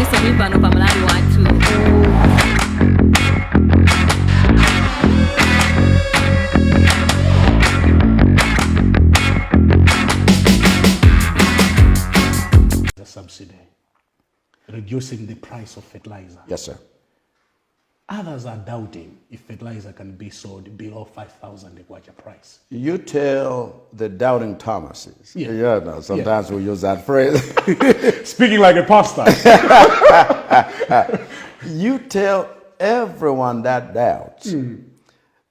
Inunso muli pano pa Malawi Wathu. The subsidy, reducing the price of fertilizer. Yes, sir. Others are doubting if fertilizer can be sold below 5,000 kwacha price. You tell the doubting Thomases. Yeah. No, sometimes we use that phrase. Speaking like a pastor. You tell everyone that doubts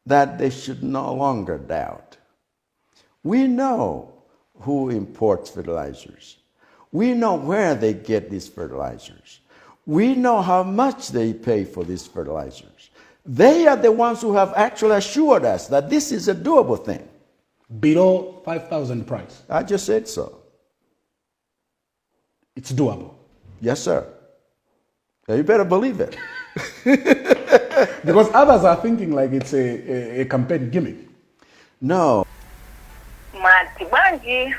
that they should no longer doubt. We know who imports fertilizers. We know where they get these fertilizers. We know how much they pay for these fertilizers. They are the ones who have actually assured us that this is a doable thing. Below 5,000 price. I just said so. It's doable. Yes, sir. Yeah, you better believe it. Because others are thinking like it's a campaign gimmick. No. Mwati bwanji?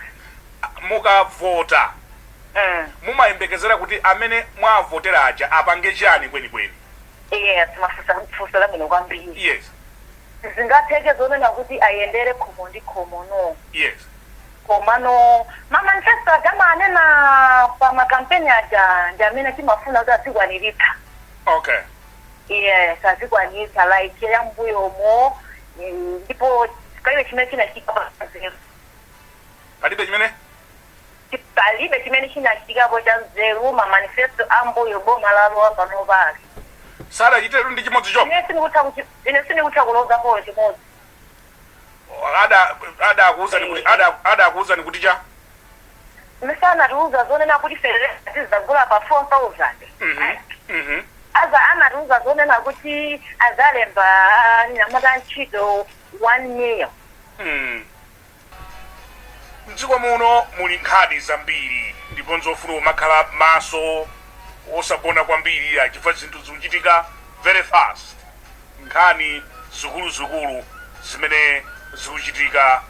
Mukavota, mumayembekezera kuti amene mwavotera aja apange chani kwenikweni? Yes, mafusa funso labwino kwambiri. Zingatheke zonena kuti ayendere khomo ndi khomo? No. Komano mamanifesto aja amanena pa makampeni aja ndi amene timafuna kuti azikwaniritsa. Yes, azikwanitsa, like yambuyomo, ndipo palibe chimene chinachitika. Palibe chimene? Palibe chimene chinachitikapo cha nzeru mamanifesto ambuyo boma lalowa pano pali. Sadachitetu ndi chimodzi chomwe? Ine sindikutha kulozapo chimodzi. Adakuwuzani kuti adakuwuzani kuti cha? Misanatiuza zonena kuti fertilizer tizagula pa 4000. Aza anatiuza zonena kuti azalemba anyamata ntchito 1 million. Mdziko muno muli nkhani zambiri ndipo nzofuna umakhala maso osagona kwambiri, chifukwa zinthu zikuchitika very fast. Nkhani zikuluzikulu zimene zikuchitika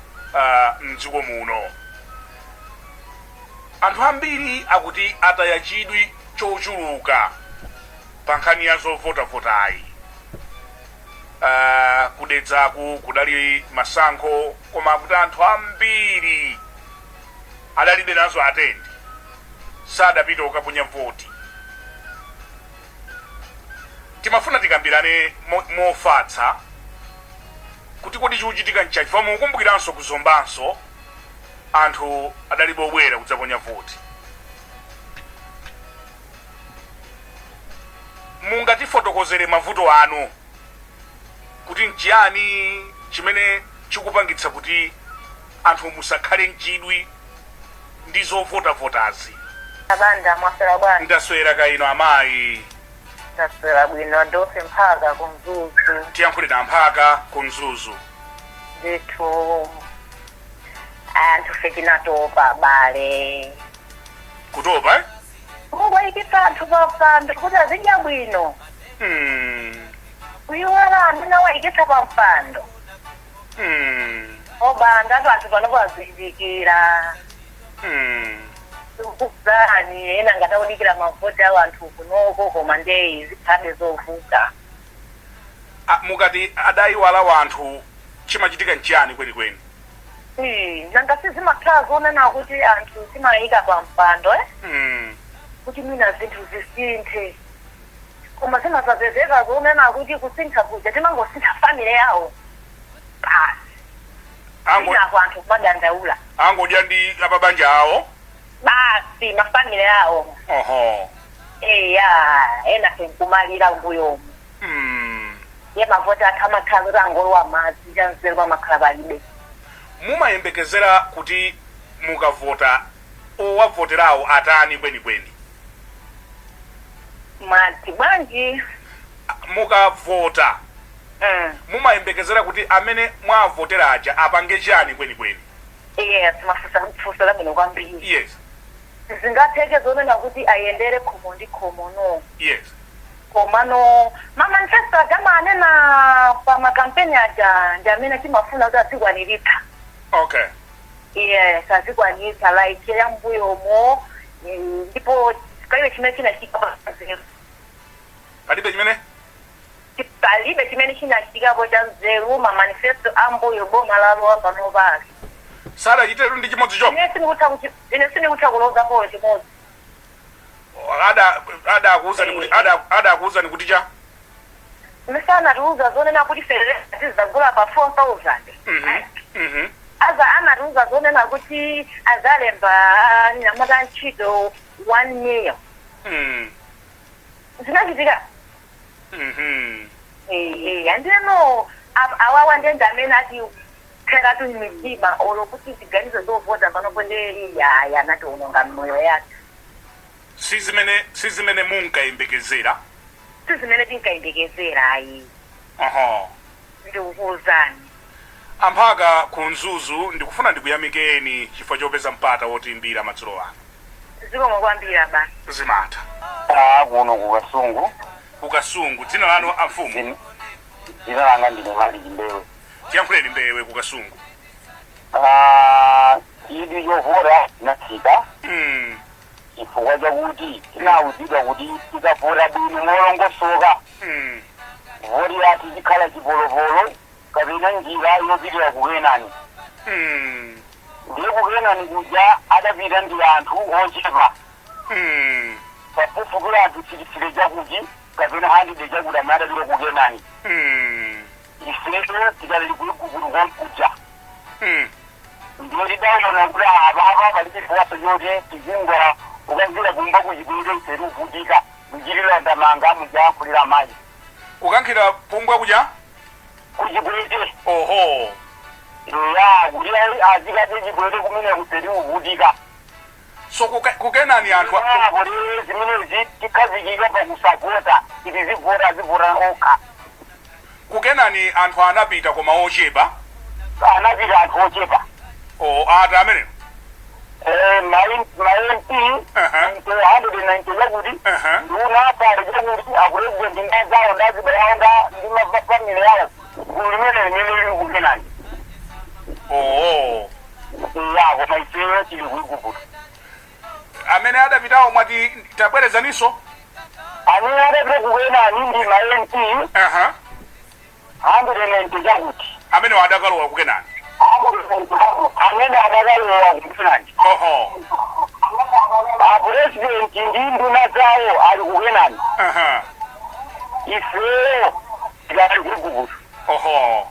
mdziko muno, anthu ambiri akuti ataya chidwi chochuluka pa nkhani ya zovotavotayi. Kudedzaku kudali masankho, koma akuti anthu ambiri adalibe nazo atendi, sadapite kukaponya voti. Timafuna tikambirane mofatsa kuti kodi chikuchitika nchachi, chifukwa mukumbukiranso kuzombanso anthu adalibe obwera kudzaponya voti. Mungatifotokozere mavuto anu kuti nchiyani chimene chikupangitsa kuti anthu musakhale mchidwi ndi zovotavotazi? Abanda, mwaswera bwanji? Ndaswera kaino, amayi? Ndaswera bwino, adofe Mphaka ku Mzuzu. Tiyankhule na Mphaka ku Mzuzu. Ndithu, anthu fe tinatopa, abale. Kutopa, eh? Kungwayikitsa anthu pampando kuti azidya bwino, kuyiwala amene awayikitsa pampando. Obanda atu anthu panopo azindikira. Kuzani ena ngataudikira mavoti awo anthu kunoko, koma ndeyi zikhabe zovuta. Ah, mukati adayiwala wanthu, chimachitika nchiyani kwenikweni? Nanga sizimakhala zonena kuti anthu timayika pampando, eh? Kuti mwina zinthu zisinthe, koma zimazapezeka zonena kuti kusintha kuja timangosintha family yawo basi. Inako anthu kumadandaula. Angodya ndi apabanja awo. Basi, mafamily yawo. Eya, ena senkumalira mbuyomu. Ye mavoti athu amakhala kuti angolowa madzi, chanzeru pamakhala palibe. Mumayembekezera kuti mukavota, owavoterawo atani kwenikweni? Mwati bwanji? Mukavota, mumayembekezera kuti amene mwavotera aja apange chani kwenikweni? Yes, mafusa funso labwino kwambiri. Zingatheke zonena kuti ayendere khomo ndi khomo? No. Komano mamanifesto aja amanena pa makampeni aja ndi amene timafuna kuti azikwaniritsa. Yes, azikwanitsa, like yambuyomo, ndipo Palibe chimene chinachitika nzeru. Palibe chimene? Palibe chimene chinachitikapo cha nzeru ma manifesto ambuyo boma lalowa pano pali. Sadachitetu ndi chimodzi chomwe? Ine sindikutha kulozapo chimodzi. Ada akuwuzani kuti ada akuwuzani kuti cha? Misanatiuza zonena kuti fertilizer tizagula pa 4000. Aza anatiuza zonena kuti azalemba anyamata ntchito 1 million. Zinachitika? Andiyeno awawa ndende amene ati kheratu mitima olo kuti ziganizo zovota panopo ndi yaya anatiwononga mmoyo yake. Si zimene munkayembekezera? Si zimene tinkayembekezera, ayi. Ndikukuwuzani. Amphaka ku Mzuzu, ndikufuna ndikuyamikeni chifukwa chopeza mpata wotiimbira madzulo ano. Zikomo kwambiri ba. Zimatha. Ah, kuno kuKasungu. KuKasungu, dzina lanu amfumu? Dzina langa ndine Mali Mbewe. Tiyankhuleni Mbewe kuKasungu. Ah, chidwi chovota chinatsika chifukwa chakuti tinawuzidwa kuti tikavota bwino molongosoka, voti yathu ikhala chipolopolo kapena njira yopitira kuKenani. Ndiye kuKenani kuja adapita ndi anthu ochepa, pafupifupi anthu 60 chakuti kapena 100 chakuti amene adapita kuKenani. Ifeyo tikali kuigugulu konkuja. Ndiye tidaona kuti apapa palibe chiwaso choti tizingwa ukankhira kumba kuchipwete ife tikuvutika kuchitira ndamanga mujayankhulira amayi. Kukankhira pumbwa kuja? Kuchipwete. Oho. Ya, kuti azikati chipwete kumene kufe tikuvutika. So kuKenani anthu Kuti zimenezi tikhazikika pakusavota, kuti zivota azivota okha. KuKenani anthu anapita koma ochepa. Anapita anthu ochepa. O ati amenewo? Ma MP 190 chakuti, nduna pali chakuti, apresident ndazawo ndazibayawo ndi mafamily yawo, gulu limene limene lili kuKenani. Oo. Ya, koma ifeyo tili kuIguputo. Amene adapitawo mwati, tabwerezaninso. Amene adapita kuKenani ndi ma MP 190 chakuti. Amenewo adakalowa kuKenani? Amene adakalowa kuKenani. Oho. Apresident ndi nduna zawo ali kuKenani. Ifeyo tikali kuIguputo. Oho.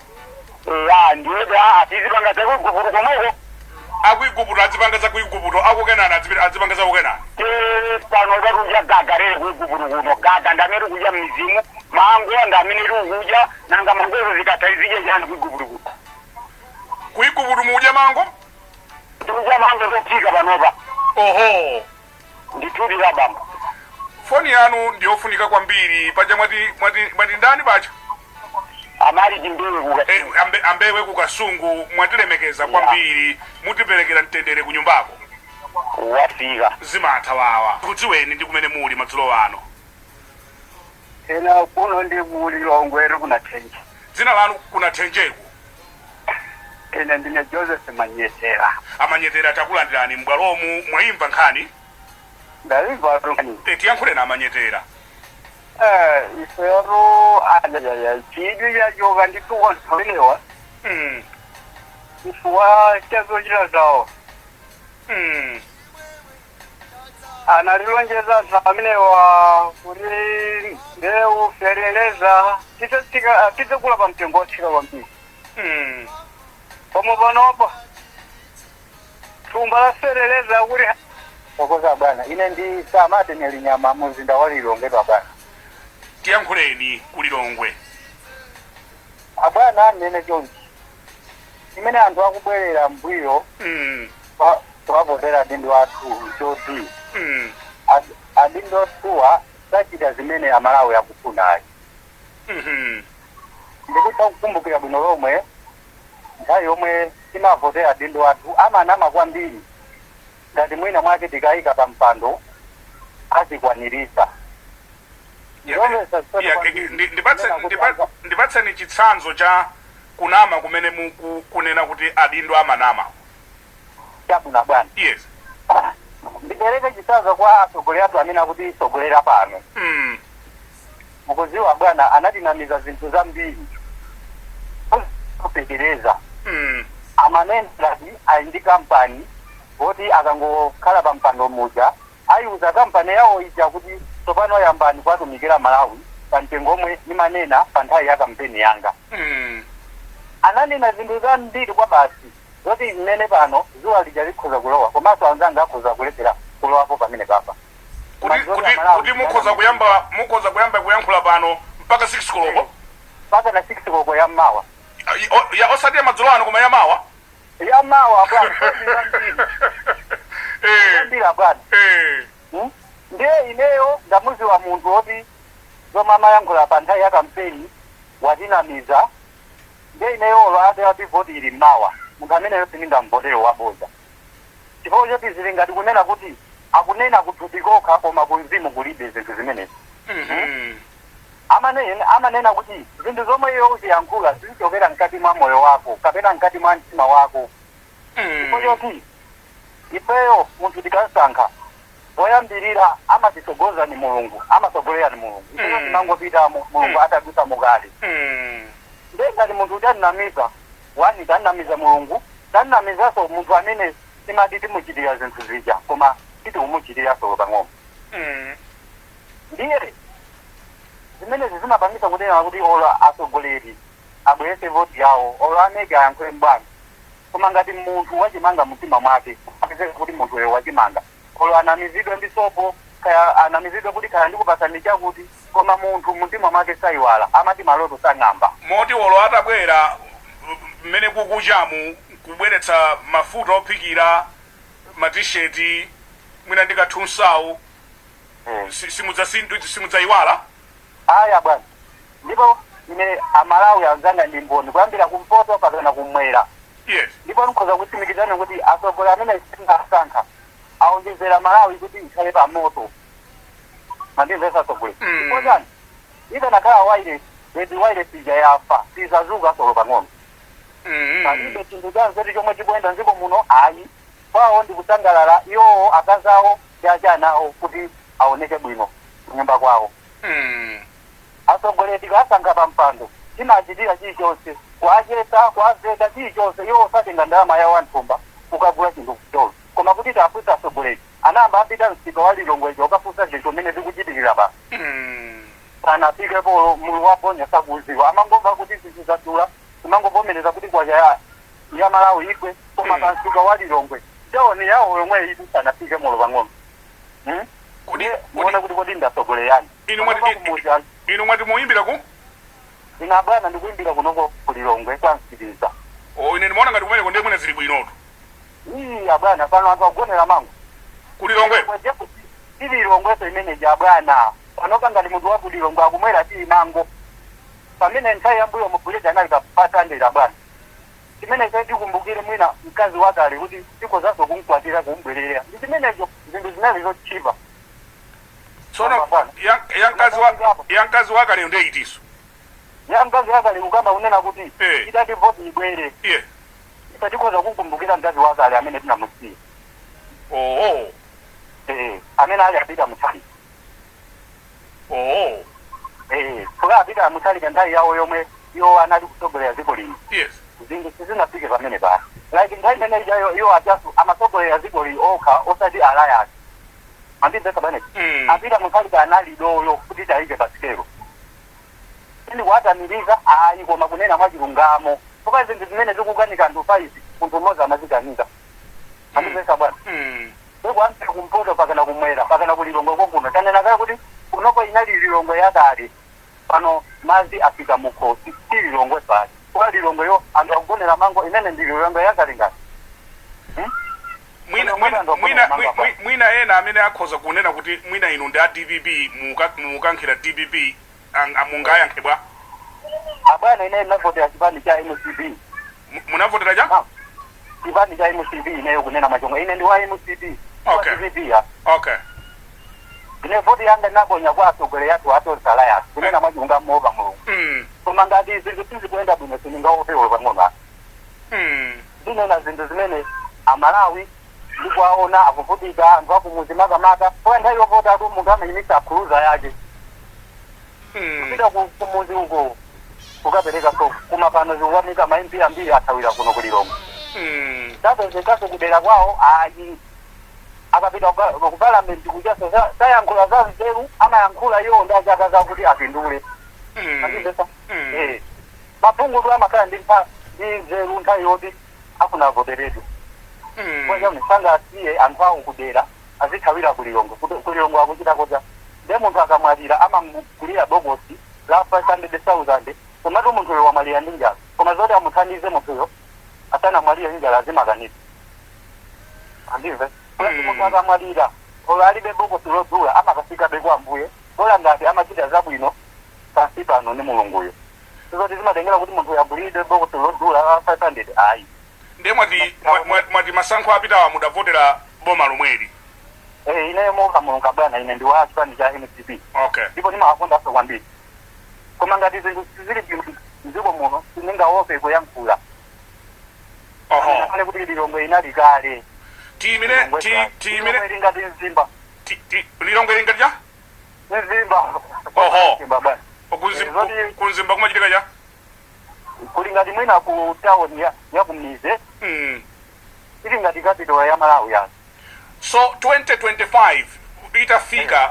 Ya, ndiyeda atizipanga zakuIguputo komweko. AkuIguputo adzipanga za kuIguputo, akuKenani adzipanga za kuKenani. Te pano takudya gaga rere kuIguputo kuno, gaga ndamene tikudya mmizimu, mango ndamene tikudya. Nanga mangozo zikatha zidye chani kuIguputo kuno? KuIguputo mudya mango? Tikudya mango zophika panopa. Oho. Ndithulira bambo. Foni yanu ndiyofunika kwambiri. Paja mwati ndani paja? Amali Chimbewe kuka. Ambewe kuKasungu, mwatilemekeza kwambiri, mutiperekera mtendere ku nyumbako. Wafika. Zimatha wawa. Kudziweni ndi kumene muli madzulo ano. Ena kuno ndi kuLilongwe kunaThenje. Dzina lanu kunaThenjeko? Ine ndine Joseph Manyetera. Amanyetera, takulandirani m'bwalomu. Mwayimva nkhani? Ndaimva. Tiyankhuleni Amanyetera. Ifeyo ayaya, chidwi chachoka ndituka nthawinewa chifukwa chazochita zawo. Analilonjeza anthu amenewa kuti mbewu, feteleza titatsika, tidzagula pa mtengo wotsika kwambiri. Koma panopa thumba la feteleza kuti Tokoza bwana, ine ndi Samate Nyalinyama, muzinda wa Lilongwe bwana. Tiyankhuleni kuLilongwe. Abwana, nene chonchi, imene anthu akubwerera mbuyo kuwavotera adindo athu choti adindo athuwa sachita zimene Amalawi akufunayi. Ndikutha kukumbukira bwino lomwe nthawi yomwe timavotera adindo athu, amanama kwambiri ngati mwina mwake tikayika pa mpando azikwanirisa. Zomvetsa chisoni kwambiri. Kunena kuti Ndipatseni chitsanzo cha kunama kumene mukunena kuti adindo amanama. Chabwino bwana. Yes. Ndipereke chitsanzo kwa atsogoleri athu amene akutisogolera pano. Mukuziwa bwana, anatinamiza zinthu zambiri kupekereza. Amanena ngati ali ndi kampani woti akangokhala pa mpando muja ayiuza kampani yawo ija kuti tsopano yambani kuwatumikira Malawi pa mtengo omwe imanena pa nthawi ya kampeni yanga. Ananena zinthu zambiri kwa basi zoti mmene pano zuwa lija likhoza kulowa, komanso anzanga akhoza kulephera kulowapo pamene papa. Kuti mukhoza kuyamba kuyankhula pano mpaka 6 koloko? Mpaka na 6 koloko yammawa. Ya, osati ya madzulo ano koma yamawa. Yamawa bwana, zambiri zambiri bwana. Ndiye ineyo ndamuziwa munthu woti zomwe amayankhula pa nthawi ya kampeni watinamiza. Ndiye ineyo olo ate ati voti ili mmawa, munthu ameneyo sindingamvotere, waboza, chifukwa choti zili ngati kunena kuti akunena kuthupi kokha koma kumzimu kulibe zinthu zimenezi. Amanena kuti zinthu zomwe iwe uziyankhula zizichokera mkati mwa moyo wako kapena mkati mwa mtima wako, chifukwa choti ifeyo munthu tikasankha woyambirira amatisogoza ni Mulungu, amasogolera ni Mulungu. Ifeyo timangopitamo Mulungu atadutsa mukale. Ndiye ngati munthu utanamiza wani, tanamiza Mulungu, tanamizanso munthu amene timati timuchitira zinthu zija koma sitikumuchitiraso pang'ono. Ndiye zimenezi zimapangisa kunena kuti olo atsogoleri abwerese voti yawo, olo ameke ayankhule mbwanji, koma ngati munthu wachimanga mtima mwake, apezeka kuti munthuyo wachimanga, olo anamizidwe ndi sopo, kaya anamizidwe kuti kaya ndikupasani chakuti, koma munthu mtima mwake sayiwala, amati maloto sang'amba. Moti olo atabwera mmene kukuchamu kubweretsa mafuta ophikira, matisheti, mwina ndi kathunsawu, simudzayiwala? Aya bwana, ndipo ine Amalawi anzanga ndi mboni kuyambira kumpoto pakana kumwera. Ndipo nkhoza kutsimikizana kuti atsogoleri amene singasankha aonjezera Malawi kuti ikhale pa moto. Mandimvesa atsogoleri? Chifukwa chani? Ikanakhala wireless bwezi wireless ija yafa, sizazuka solo pang'ono. Palibe chinthu chanzeru chomwe chikuyenda mdziko muno ayi. Kwawo ndi kusangalala iwowo, akazawo ndi achanawo, kuti aoneke bwino kunyumba kwawo. Atsogoleri tikasankha pa mpando timachitira chilichonse, kuachesa, kuaveka, chilichonse. Iwo osatenga ndalama yawo anthumba kukagula chinthu kucholo, koma kuti tafunsa atsogoleri anayamba apita msika wa Lilongwejo ukafunsa zinthu mmene zikuchitikira pa sanafikepo mulu waponya sakuziwa, amangomva kuti zinthu zadula, timangovomereza kuti kwacha ya Malawi igwe, koma pa msika wa Lilongwe tawoni yawo yomwe itu sanafike molo pang'ono. Muone kuti kodi ndatsogolera yani? Inu mwati Panopa kumuzi anthu Inu mwati muyimbira ku Ina bwana ndikuimbira kunoko kuLilongwe kwa Msiriza. O, ine ndimaona ngati kumeneko ndiye mwina zili bwinotu. Iya bwana, pano anthu agonera mango. KuLilongwe? Tili Lilongweso imeneja bwana. Panopa ngati munthu wa kuLilongwe akumwera tili mango, pamene nthawi yambuyo mubuleti anali kapatandira bwana. Chimene tikumbukire mwina mkazi wakale kuti tikozanso kumkwatira, kumbwerera, ndi chimenecho, zinthu zinali zotchipa. Tsono Bwana. Ya mkazi wakaleyo ndiye itiso? Ya mkazi wakale kukamba kunena kuti itati voti ibwere, ife tikhoza kukumbukira mkazi wakale amene tinamusiya. Oo. Eh, amene ali apita Mutharika. Oo. Eh, fuka apita Mutharika nthawi yawo yomwe iwo anali kutsogolera dziko lino, zinthu sizinafike pamene pano. Like nthawi imene ijayo iwo ajasu amatsogolera dziko li okha, osati alliance. Mandimvetsa pamene? Apita Mutharika anali dolo kuti tayike pa sikelo. Sindikuwatamiriza ayi, koma kunena mwachilungamo, fuka zinthu zimene zikukanika anthu 5, munthu mmodzi amazikanika. Mandimvetsa bwana? Ndikuambira kumpoto pakana kumwera pakana kuLilongwe kokuno, tanena kale kuti kunoko inali Lilongwe yakale, pano madzi afika mukhosi, si Lilongwe pali kwa Lilongweyo anthu akugonera mango. Imene ndi Lilongwe yakale ngati, Mwina Mwina anthu akugonera mango apa. Mwina ena amene akhoza kunena kuti mwina inu ndi a DPP, mukankhira DPP, mungayankhe bwa? Abwana, ine ndinavotera chipani cha MCP. Munavotera cha? Ah, chipani cha MCP. Ineyo kunena machonga, ine ndi wa MCP, wa DPP ya. Ine voti yanga ndinaponya kwa atsogoleri athu atonse Alliance, kunena mwachilungamo moopa Mulungu. Koma ngati zinthu sizikuyenda bwino, sindingaopewe pang'ono. Ndinena zinthu zimene Amalawi Ndikuwaona akuvutika anthu akumuzi, makamaka kwa nthawi yovotatu munthu amayimitsa akhuluza yake kupita kumuzi uko kukapereka. So koma pano zikukanika, ma MP ambiri athawira kuno kulilongwe. Tapezekaso kudera kwawo ayi. Akapita ku parliament kuchaso sayankhula za nzeru, amayankhula iwo ndi achaka zakuti apindule. Andimvetsa? Eh, maphungutu amakhala ndi nzeru nthawi yoti afuna avoteredwe. Kwachauni sangasiye anthu awo kudera azithawira kulilongwe. Kulilongwe akuchita koja? Nde munthu akamwalira amamugulira bokosi la 500,000, komatu munthuyo wamwalira ndi njala. Koma zoti amuthandize munthuyo asanamwalire ndi njala azimakanisa. Andimve? Munthu akamwalira, olo alibe bokosi lodula, amakafikabe kwa Ambuye, bola ngati amachita zabwino pansi pano ndi Mulunguyo. Sizoti zimatengera kuti munthu agulidwe bokosi lodula la 500, ayi. Ndiye mwati masankho apitawa mudavotera boma lomweli? Eh, ine moka Mulungu bwana, ine ndi wa chipani cha MCP. Ndipo ndimawakondanso kwambiri, koma ngati zinthu sizili bwino mdziko muno, sindingaope kuyankhula. Ale kuti Lilongwe inali kale. Tiyimire tiyimire. Lilongwe ili ngati Mzimba. Lilongwe ili ngati cha? Mzimba. Mzimba bwana. Kumzimba kumachitika cha? Kuli ngati mwina ku town ya kumize. Ili ngati capital ya Malawi yani. So 2025 itafika,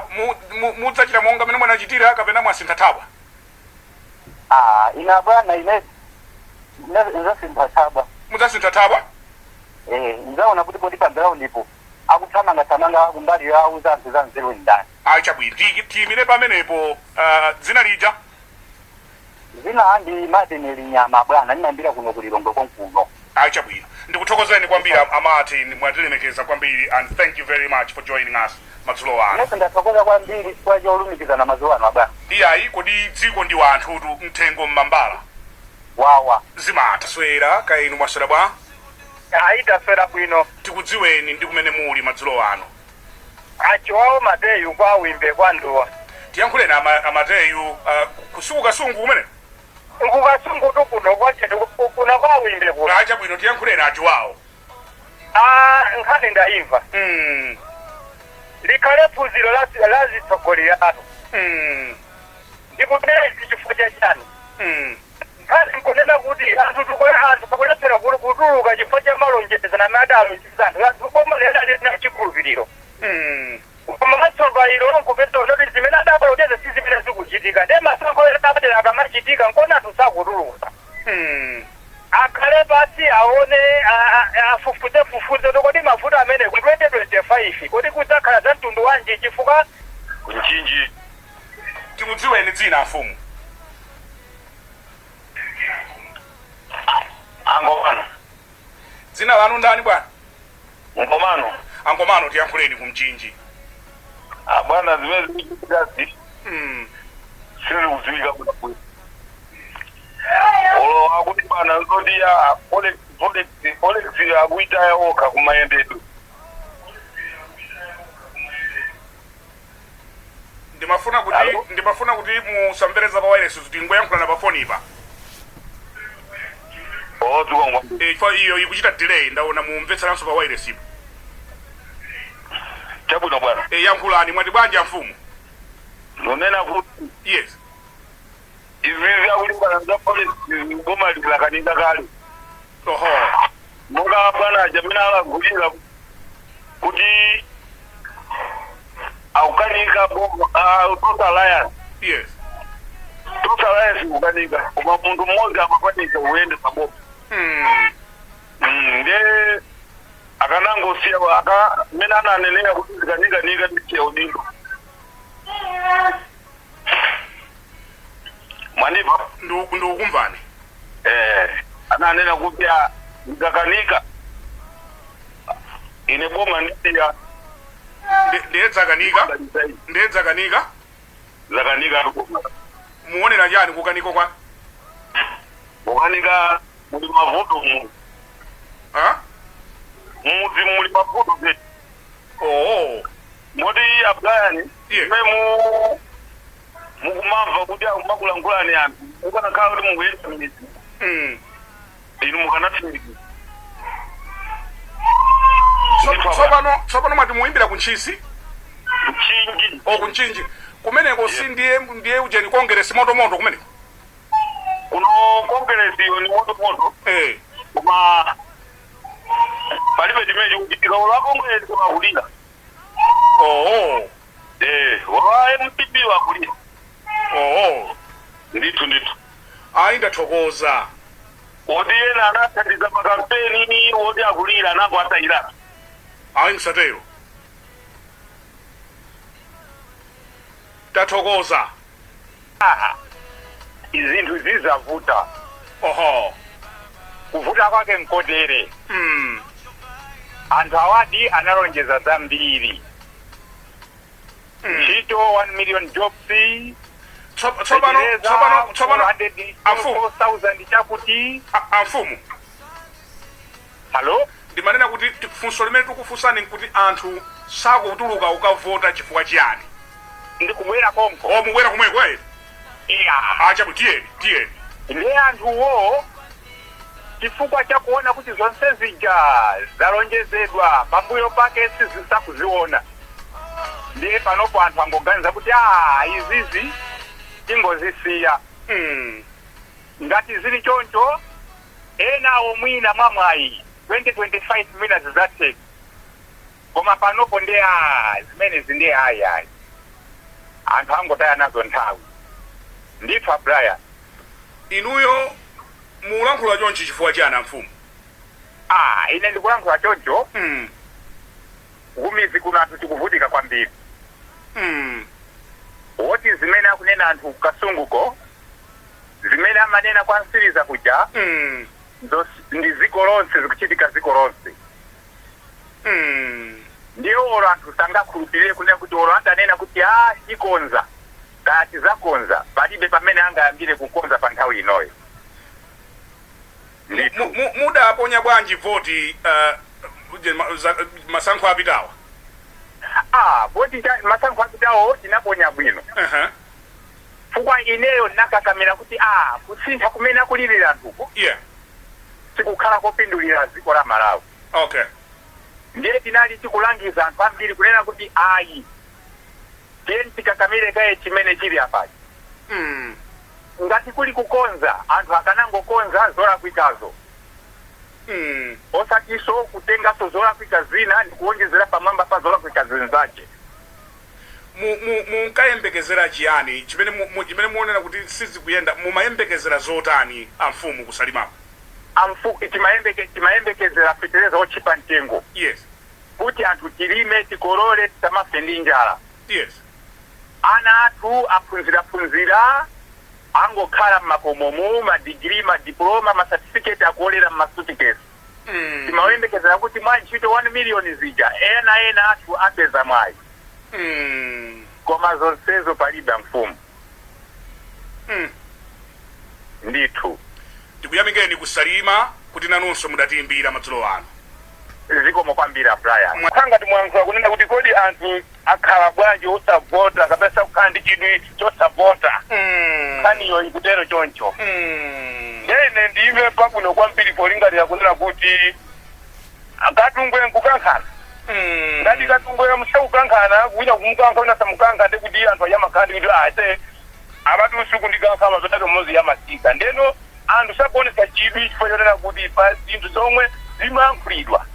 mudzachita monga mene mwanachitira kapena mwasintha thabwa? Ah, ina bwana, ine nzasintha thabwa. Mudzasintha thabwa? Eh, nzaona kuti kodi pa ground ipo akuthamanga thamanga kumbali ya anthu za nzeru ndani. Ayi, chabwino. Tiyimire pamenepo. Dzina lija? Zina ndi Martin Linyama bwana, ndimayambira kuno kulilongwe konkuno. Ayi, chabwino, ndikuthokozeni kwambiri a Martin, mwatilemekeza kwambiri and thank you very much for joining us madzulo ano. Inenso ndathokoza kwambiri chifukwa cholumikizana madzulo ano abwana. Iyayi, kodi dziko ndi wanthutu, mthengo mmambala. Wawa. Zimatha swera kainu, mwaswera bwa? Ayi, taswera bwino. Tikudziweni ndi kumene muli madzulo ano. Achiwawo Mateyu, kwa Wimbe, kwa Nduwa. Tiyankhuleni Amateyu, kusuku Kasungu kumene? Nkukasungu tu kuno kwachetu, kuno kwa Wimbe kuno. Ayi, chabwino, tiyankhuleni Achiwawo. Ah, nkhani ndayimva. Likhale phunziro la zitsogoleri athu. Ndikunena chifukwa cha chani? Nkhani nkunena kuti anthu tukole anthu pakulephera kutuluka chifukwa cha malonjezano amene adalonjeza anthu. Anthu boma lena lina chikhulupiriro. Koma matsoka ilo nkupeza kuti zimene adalonjeza si zimene zikuchitika. Ndiye masankho ena apadera akamachitika nkona anthu sakutuluka. Akhale pasi aone, afufuze fufuze kuti kodi mavuto amene ku 2025 kodi kudzakhala za mtundu wanji, chifukwa Kunchinji. Tikudziweni dzina, mfumu. Angomano. Dzina lanu ndani bwana? Ngomano. Angomano, tiyankhuleni kumchinji. Bwana, zimene zikuchitikazi sizikudziwika bwinobwino. Olo akuti bwana nzoti ya forex akuitaya okha kumayendedwe. Ndimafuna kuti Alo? Ndimafuna kuti musamvereza pa wireless, kuti ngoyankhulana pa foni ipa. Oh, zikongwa. Eh, chifukwa iyo ikuchita delay, ndaona mumvetseranso pa wireless ipo. Chabwino bwana. Eh, yankhulani, mwati bwanji mfumu? Nonena kuti izizi akulimbana za forex, boma lilakanika kale. Monga bwana aja amene alagulira kuti akukanika boma, Tonse Alliance. Tonse Alliance kukanika, koma munthu mmodzi amakwanisa kuyendetsa boma. Nde akanangosiya aka mmene ananenera kuti zikanikanika ndisiya udindo. Mwandipa? Ndikukumvani. Eh, ananena kuti ndikakanika ine boma ndisiya. Ndiye dzakanika, ndiye dzakanika. Zakanika boma. Muonera chani kukaniko kwa? Kukanika muli mavuto mu Ha? Mudzi muli mavuto zedi. Moti a Brian, mwe mukumamva kuti akumakulankhulani anthu, mukanakhala kuti mukuyenda m'midzi, inu mukanatsimikiza. Tsopano mwati muyimbira ku Ntchisi? Mchinji. O, ku Mchinji kumeneko si ndiye ujeni, Kongeresi motomoto kumeneko? Kuno Kongeresi iyo ni motomoto, koma palibe chimene chikuchitika. Olo Akongeresi wakulira. Eh, wa MPP wakulira. Ndithu, ndithu. Ayi, ndathokoza. Woti ena anathandiza makampeni, woti akulira anango atayiratu. Ayi, msatero, tathokoza. Izinthu zizavuta. Kuvuta kwake nkotere: anthu awadi analonjeza zambiri, ntchito 1 million jobs, Tsopano tsopano amfumu, 4,000 chakuti. Amfumu. Halo? Ndimanena kuti funso limene tikufunsani nkuti anthu sakutuluka ukavota chifukwa chiyani? Ndikubwera konko. O, mubwera kumweko ere? Iya. Achabu, tiyeni, tiyeni. Ndiye anthuwo, chifukwa chakuona kuti zonse zija zalonjezedwa, pambuyo pake sizisakuziona, ndiye panopo anthu angoganiza kuti a izizi tingozisiya. Ngati zili choncho, enawo mwina mwamwayi 2025 mwina zidzatheka, koma panopo ndiye a zimenezi ndiye ayi, ayi, anthu angotaya nazo nthawi ndithu, Abrian. Inuyo mulankhula chonchi chifukwa chiyani, amfumu? Ah, ine ndikulankhula choncho, kumizi kuno anthu tikuvutika kwambiri. Woti zimene akunena anthu kukasunguko, zimene amanena kwa Msiriza kuja, ndi dziko lonse, zikuchitika dziko lonse. Ndiye olo anthu sangakhulupirire kunena kuti olo atanena kuti a tikonza kaya tizakonza, palibe pamene angayambire kukonza pa nthawi inoyo ndithu. Mudaponya bwanji voti masankho apitawa? Ah, voti masankho apitawo tinaponya bwino, chifukwa ineyo ndinakakamira kuti a kusintha kumene akulirira anthuko sikukhala kopindulira dziko la Malawi. Ndiye tinali tikulangiza anthu ambiri kunena kuti ayi, tiyeni tikakamire kaye chimene chili apachi. Ngati kuli kukonza, anthu akanangokonza zolakwikazo, osatinso kutenganso zolakwika zina ndi kuwonjezera pamwamba pa zolakwika zinzache. Munkayembekezera chiyani chimene chimene muonera kuti sizikuyenda? Mumayembekezera zotani, amfumu, kusalimako? Timayembekezera fetereza otchipa mtengo, kuti anthu tilime, tikolole, tisamafe ndi njala. Ana athu aphunziraphunzira, angokhala mmakomomu, madigiri, madiploma, masatifiketi akuolera mmasutikesi. Timayembekezera kuti mwa ntchito 1 million zija, ena ena athu apeza mwayi, koma zonsezo palibe, mfumu. Ndithu. Ndikuyamikeni kusalima kuti nanunso mudatiyimbira madzulo ano. Zikomo kwambiri, Brian. Ngati mwayankhula kunena kuti kodi anthu akhala bwanji osavota kapena sakukhala ndi chidwi chosavota, nkhaniyo ikutero choncho. Ndene ndime pabwino kwambiri polingalira kunena kuti katungwe nkukankhana. Ngati katungwe musakukankhana, wina kumukankha, wina samukankha, ndi kuti anthu ayamakhala ndi kuti ase apati usiku ndikankha mapetake mmodzi yamasika. Ndeno anthu sakuonesa chidwi chifukwa chonena kuti pa zinthu zomwe zimayankhulidwa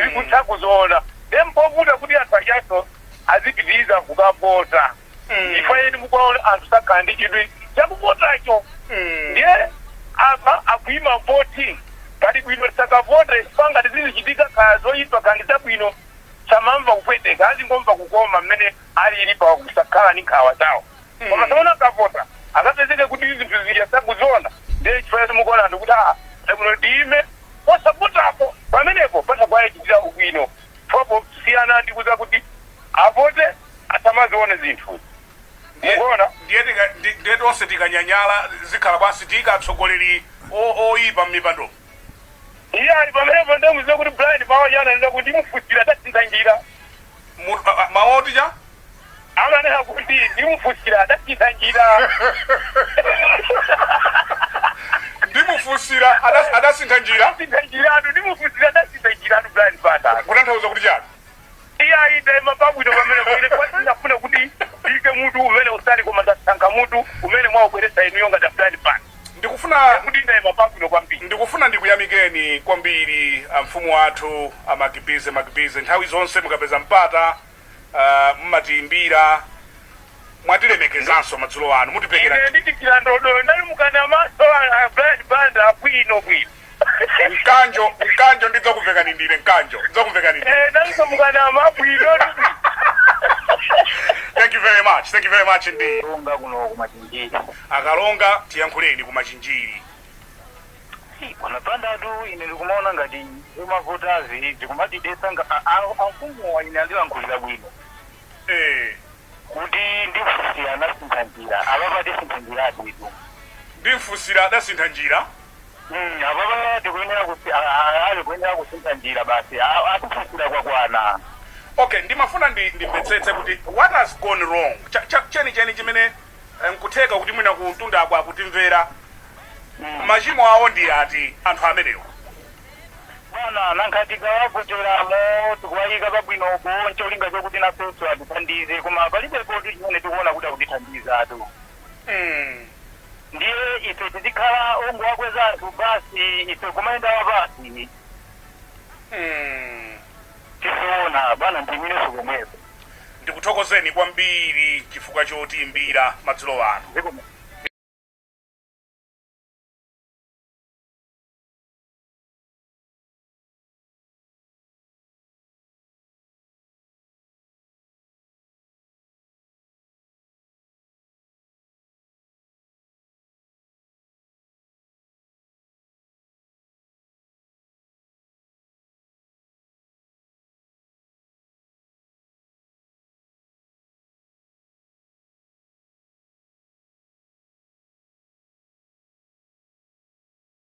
zikutha kuzoona, ndempovuta kuti anthu achaso azipitiriza kukavota, chifukwa yeni mukuwaona anthu sakhala ndi chidwi chakuvotacho. Ndiye apa akuyima voti pali bwino tisakavote, pangati zizichitika kaya zoyipa kandi zabwino, samamva kupweteka, azingomva kukoma mmene alili pa kusakhala ndi nkhawa zawo. Koma saona akavota akapezeke kuti zinthu zija sakuziona. Ndiye chifukwa chake mukuona anthu kuti ah, bwino ndiyime posavotapo, pamenepo pasakwayachitira ubwino popo siyana ndi kuza kuti avote asamazione zinthu, mukuona? Ndiye tonse tikanyanyala zikhala basi tika atsogoleri oyipa m'mipando. Iye ali pamenepo. Ndiye muziwe kuti Brian mawu ananena kuti ndimufusira adatsinza njira. Mawu cha? Amanena kuti ndimufusira adatsinza njira. Ndimfunsira adasintha njira. Adasintha njiratu, ndimfunsira adasintha njiratu, Brian Banda. Kutanthauza kuti chani? Iyayi, ndayima pabwino pamene kuine kwandinafuna kuti ndike mutu umene usali, koma ndasankha mutu umene mwaubweresa inuyo ngati Brian Banda. Ndikufuna Kuti ndayima pabwino kwambiri. Ndikufuna ndikuyamikeni kwambiri, mfumu wathu amagibize magibize. Nthawi zonse mukapeza mpata mmatiimbira. Mwatilemekezanso madzulo ano, mutipekera. Ine ndidikira ndodo, ndalimukana maso a Brian Banda bwino bwino. Mkanjo, mkanjo, ndidzakuvekani ndine mkanjo, ndidzakumvekani ndine. Eh, ndalikamukana mabwino. Thank you very much, thank you very much indeed. Lunga kuno kumachinjiri. Akalonga, tiyankhuleni kumachinjiri. Panapandatu, ine ndikumaona ngati zomavotazi zikumatidetsa amfumu. Ine andilankhulira bwino kuti ndimfunsira anasintha njira, apapa tisintha njira atitu. Ndimfunsira adasintha njira. Apapa tikuyenera ali kuyenera kusintha njira basi, atifunsira kwakwana. Okay, ndimafuna ndimvetsetse kuti what has gone wrong. Chenicheni chimene nkutheka kuti mwina kumtundako akutimvera, machimo awo ndi ati anthu amenewo? Bwana, nankhati kawavoteramo, tikuwayika pabwinopo ncholinga chokuti nafenso atithandize, koma palibepo chimene tikuona kuti akutithandizatu. Ndiye ife tizikhala ongowakweza anthu basi, ife kumayenda wapasi. Tizoona bwana, ndimineso komweko. Ndikuthokozeni kwambiri chifukwa chotiimbira madzulo ano.